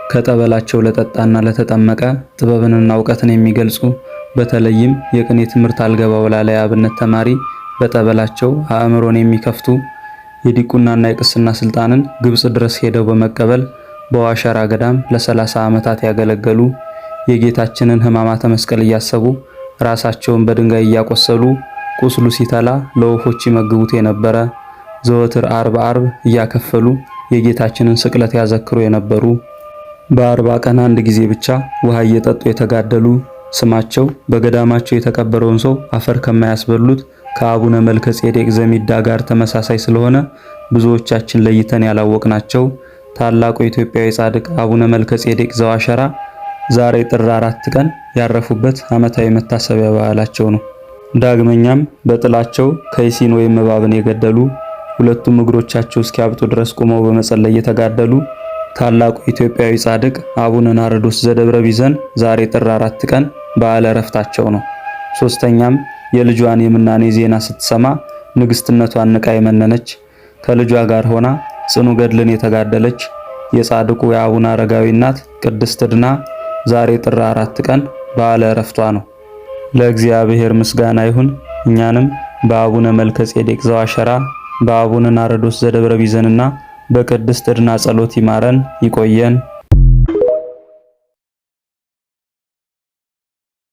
ከጠበላቸው ለጠጣና ለተጠመቀ ጥበብንና እውቀትን የሚገልጹ፣ በተለይም የቅኔ ትምህርት አልገባው ላለ የአብነት ተማሪ በጠበላቸው አእምሮን የሚከፍቱ፣ የዲቁናና የቅስና ስልጣንን ግብጽ ድረስ ሄደው በመቀበል በዋሸራ ገዳም ለ30 ዓመታት ያገለገሉ፣ የጌታችንን ሕማማተ መስቀል እያሰቡ ራሳቸውን በድንጋይ እያቆሰሉ ቁስሉ ሲተላ ለወፎች ይመግቡት የነበረ፣ ዘወትር አርብ አርብ እያከፈሉ የጌታችንን ስቅለት ያዘክሩ የነበሩ፣ በ40 ቀን አንድ ጊዜ ብቻ ውሃ እየጠጡ የተጋደሉ፣ ስማቸው በገዳማቸው የተቀበረውን ሰው አፈር ከማያስበሉት ከአቡነ መልከ ጼዴቅ ዘሚዳ ጋር ተመሳሳይ ስለሆነ ብዙዎቻችን ለይተን ያላወቅናቸው ታላቁ ኢትዮጵያዊ ጻድቅ አቡነ መልከ ጼዴቅ ዘዋሸራ ዛሬ ጥር 4 ቀን ያረፉበት ዓመታዊ መታሰቢያ በዓላቸው ነው። ዳግመኛም በጥላቸው ከይሲን ወይም እባብን የገደሉ፣ ሁለቱም እግሮቻቸው እስኪያብጡ ድረስ ቆመው በመጸለይ የተጋደሉ ታላቁ ኢትዮጵያዊ ጻድቅ አቡነ ናርዶስ ዘደብረ ቢዘን ዛሬ ጥር 4 ቀን በዓለ ዕረፍታቸው ነው። ሶስተኛም የልጇን የምናኔ ዜና ስትሰማ ንግስትነቷን ንቃ የመነነች፣ ከልጇ ጋር ሆና ጽኑ ገድልን የተጋደለች የጻድቁ የአቡነ አረጋዊ እናት ቅድስት ድና ዛሬ ጥር 4 ቀን በዓለ ዕረፍቷ ነው። ለእግዚአብሔር ምስጋና ይሁን። እኛንም በአቡነ መልከ ጼዴቅ ዘዋሸራ፣ በአቡነ ናርዶስ ዘደብረ ቢዘንና በቅድስት ድና ጸሎት ይማረን ይቆየን።